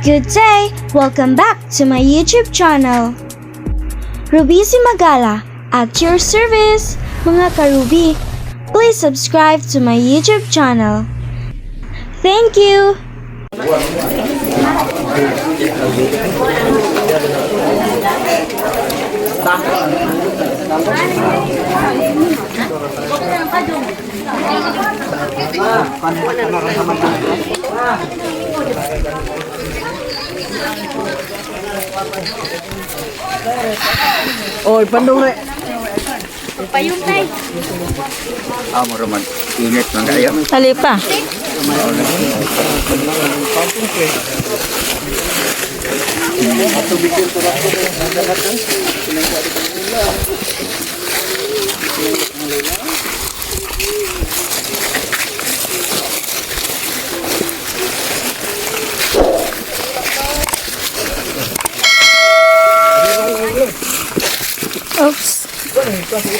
Good day! Welcome back to my YouTube channel. Ruby Cimagala, at your service. Mga karubi, please subscribe to my YouTube channel. Thank you! Oy, pandong re. Amo raman init man kayo. Hali pa. Oops. Grabe.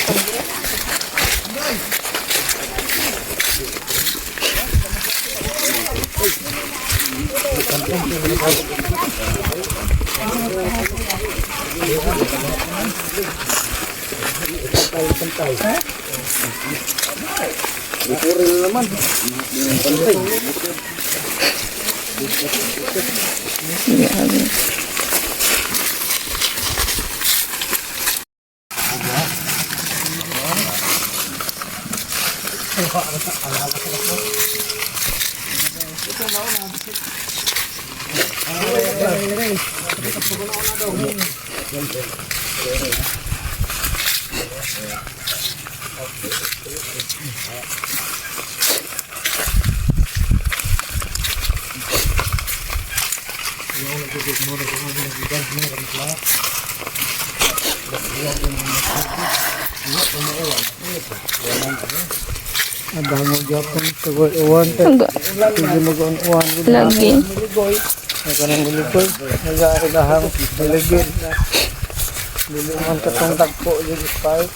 Adango gyapon tugol uwan te. Sige mag-uwan. Lagi. Naganang guligoy. Nagaarigahang diligid. Dili man katong tagpo jud spike.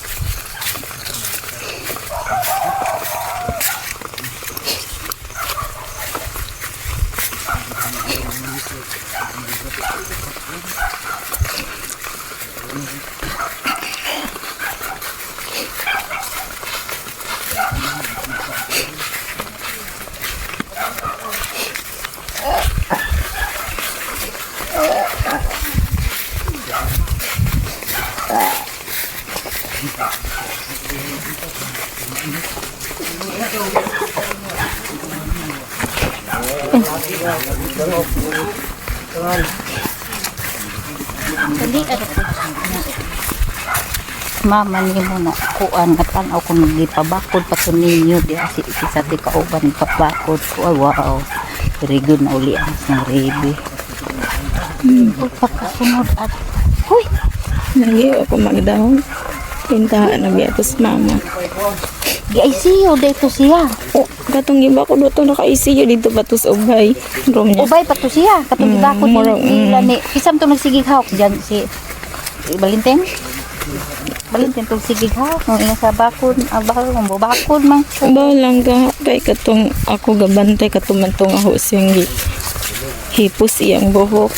Mama nimo na kuan nga tan-aw ko nagipabakod pa to ninyo di si si sa ti kauban pabakod ko ay wow, very good na uli ang ng rebi pagkasunod at huy. Lagi ako magdahon. Pintahan na biya to sa mama. Di ICU dito siya. Oh, katong iba ko dito naka-ICU dito pa to sa Ubay. Room niya. Ubay pa to siya katong gibakod nila ni kisam to nagsigig hawk diyan si Balinten. Balinten tong sigig hawk nung ina sa bakod abal mo bakod man. Ba lang ka kay katong ako gabantay katong man tong aho siyang hipos iyang buhok.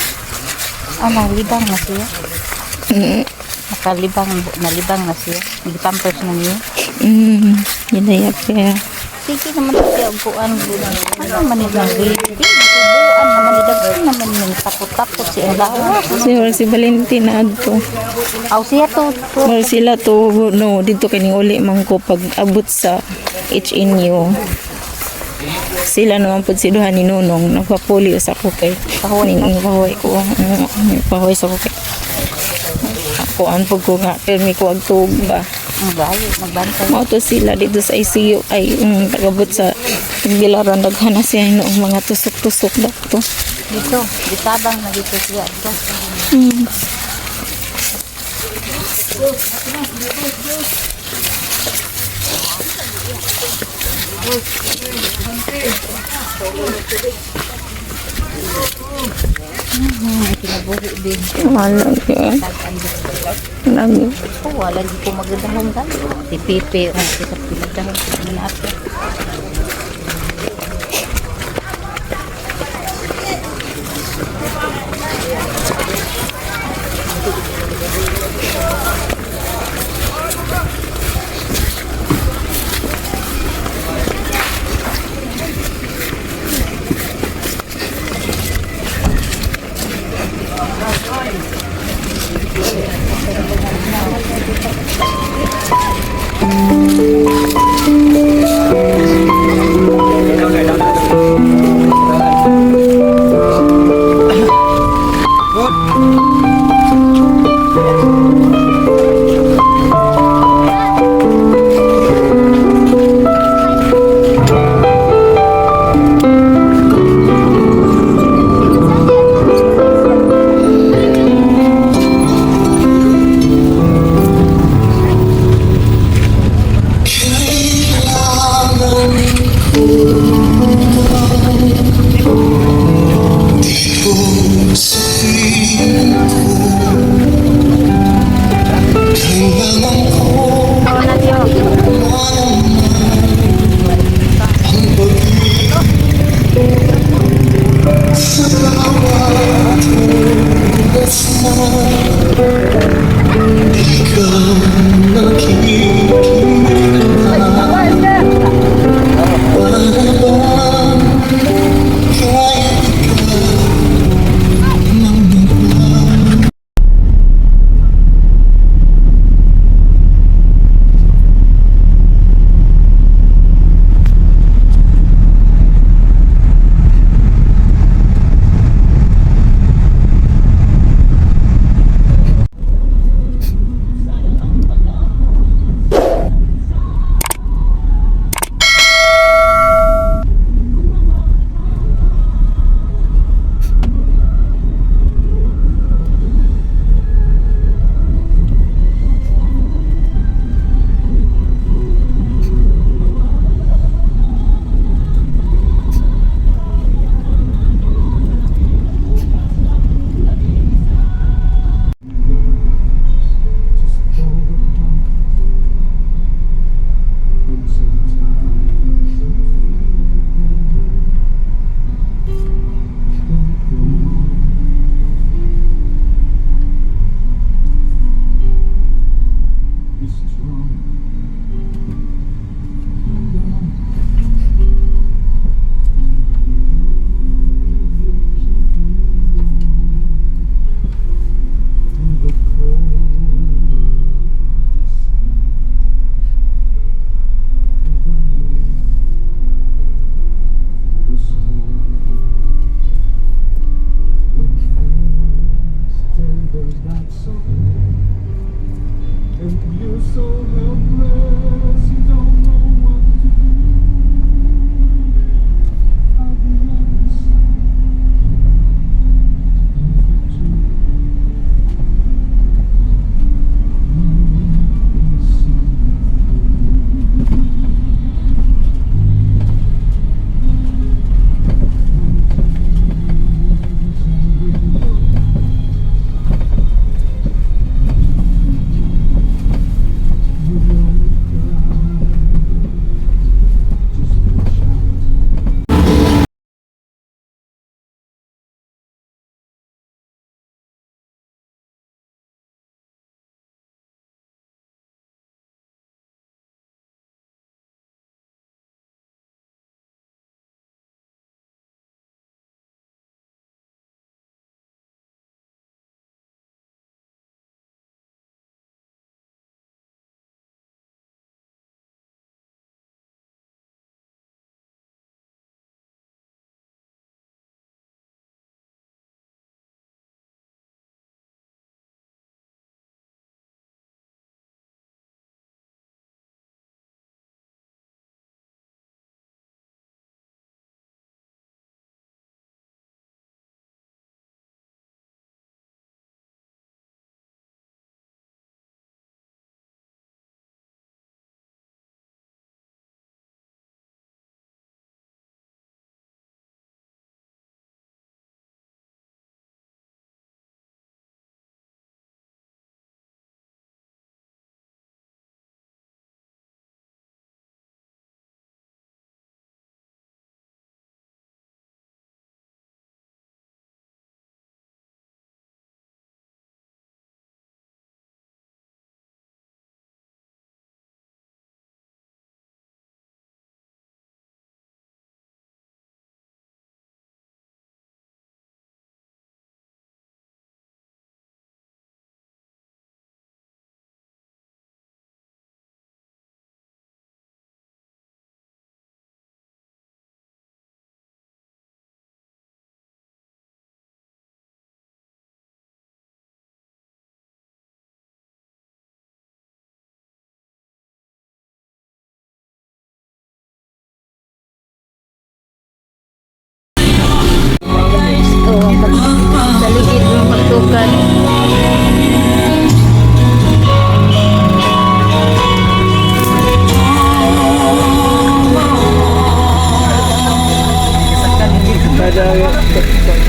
Ah, nalibang na siya. Nakalibang, nalibang na siya. Nag-pampers na niya. Ginayap kaya. Sige naman to siya, upuan. Ano man nila, baby? Tubuan naman nila. Daghan naman yung tapot-tapot siya ang lawas. Siguro si Valentina adto. Aw, siya to. To. Well, sila to no dito kining uli man ko pag abot sa HNU. Sila naman pud si duha ni Nunong nagpapuli sa ako kay Pahuway ning pahuway ko. Pahuway sa ko kay ako an pud ko nga pirmi ko ag tuog ba. Ang bayo, magbantay. Mao to sila dito sa ICU ay pag-abot sa Tagbilaran daghan na siya noong mga tusok-tusok dato. Dito, ditabang na dito siya. Dito. Kinabuhi din. Wala gyud. Lagi. Oh, wala di ko magandahon ka. Si Pipe, oh, si sa pinagdahon sa natin.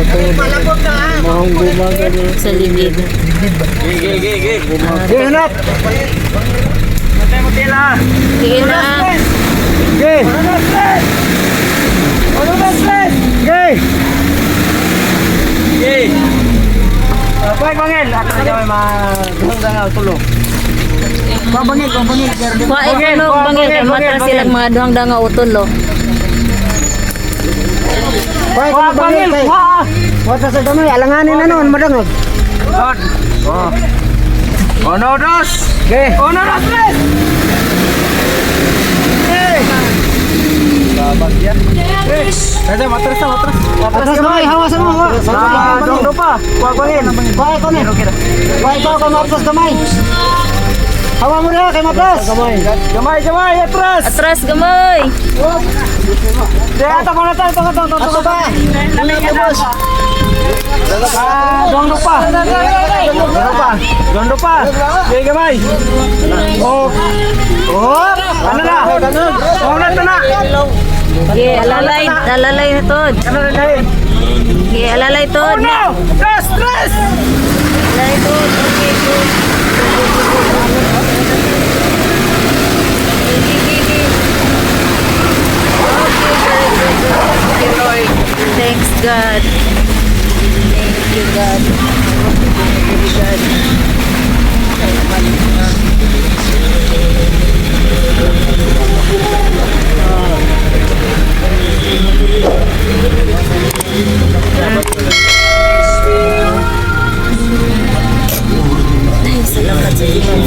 Mahong gumaga. Sa ligid. Sige, hanap! Sige na. Sige! Sige! Wa ito bangil kay matra silang mga duhang danga utol oh. Kuha ko bangil! Kuha sa gamay, alanganin na noon, madangag. Uno, dos. Sige! Uno, dos, tres. Atras gamay, hawasan mo. Ah, Dong pa. Kuha bangil. Kuha ko ni. Kuha ko kay matras gamay. Hawa mo na kay matras. Gamay. Gamay, gamay, atras. Atras gamay. Kaya ito, mga tayo, ito, ito, ito, Ato pa. ito. Ah, dong pa. Dong pa. Dong pa. Sige, gamay. Oh. Oh, ano na? Oh, na na. Sige, alalay, alalay na tod. Ano na dahil? Sige, alalay tod. Uno, dos, tres. Alalay tod. Okay, good. Go, go, go, go. Sige, sige. Okay, good, good, good. Thank you, Lord. Thanks God. Thank you, God. Thank you, God. Ay, salamat sa Ginoo.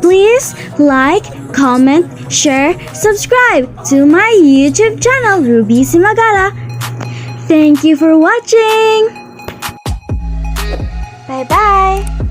Please like, comment, share, subscribe to my YouTube channel, Ruby Simagala. Thank you for watching. Bye bye.